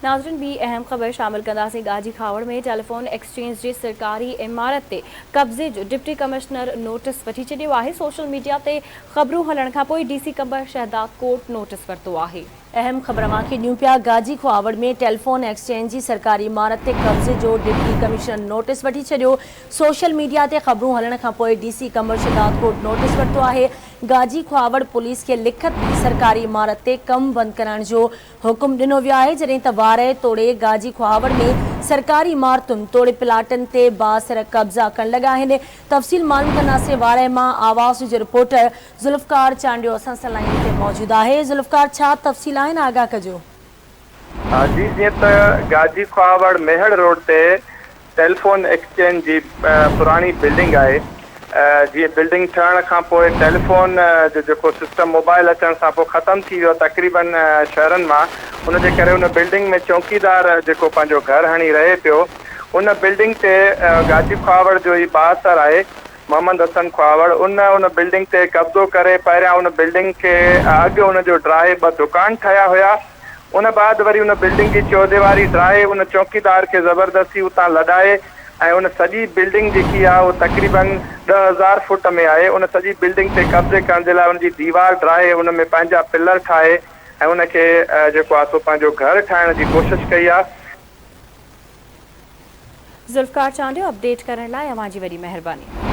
ناظرين ٻي اهم خبر شامل ڪنداسين گاجي کهاوڙ ۾ ٽيليفون ايڪسچينج جي سرڪاري عمارت تي قبضي جو ڊپٽي ڪمشنر نوٽيس وٺي ڇڏيو آهي، سوشل ميڊيا تي خبرون هلڻ کانپوء D C Qambar Shahdadkot notice ورتو آهي. اهم خبر اوهان کي ڏيون پيا، گاجي کهاوڙ ۾ ٽيليفون ايڪسچينج جي سرڪاري عمارت تي قبضي جو ڊپٽي ڪمشنر نوٽيس وٺي ڇڏيو، سوشل ميڊيا تي خبرون هلڻ کانپوء D C Qambar Shahdadkot notice ورتو آهي، گاجي کهاوڙ پوليس کي لکت ۾ سرڪاري عمارت تي ڪم بند ڪرائڻ جو حڪم ڏنو ويو آهي، جڏهن ته وارهه توڙي گاجي کهاوڙ ۾ سرڪاري عمارتن توڙي پلاٽن تي بااثر قبضا ڪرڻ لڳا آهن، تفصيل معلوم ڪنداسين وارهه مان آواز جو رپورٽر ذوالفقار چانڊيو اسان سان لائين تي موجود آهي، ذوالفقار ڇا تفصيل آهن آگاهه ڪجو. جي جيئن ته گاجي کهاوڙ ميهڙ روڊ تي ٽيليفون ايڪسچينج جي پراڻي بلڊنگ آهي جيئن بلڊنگ ٺهڻ کان پوء ٽيليفون جو جيڪو سسٽم موبائل اچڻ سان پوء ختم ٿي ويو تقريبن شهرن مان ان جي ڪري ان بلڊنگ ۾ چونڪيدار جيڪو پنهنجو گهر هڻي رهي پيو ان بلڊنگ تي گاجي کهاوڙ جو هي بااثر آهي محمد حسن کهاوڙ ان ان بلڊنگ تي قبضو ڪري پهريان ان بلڊنگ کي اڳ ان جو ڊاهي ٻه دڪان ٺهيا هيا ان بعد وري ان بلڊنگ جي چوديواري ڊاهي ان چوڪيدار کي زبردستي اتان لڏائي ۽ ان سڄي بلڊنگ جيڪي آهي اهو تقريبن 10,000 فوٽ ۾ آهي ان سڄي بلڊنگ تي قبضي ڪرڻ جي لاء ان جي ديوار ڊاهي ان ۾ پنهنجا پلر ٺاهي ۽ ان کي جيڪو آهي سو پنهنجو گهر ٺاهڻ جي ڪوشش ڪئي آهي. ذوالفقار چانڊيو اپڊيٽ ڪرڻ لاء اوهان جي وڏي مهرباني.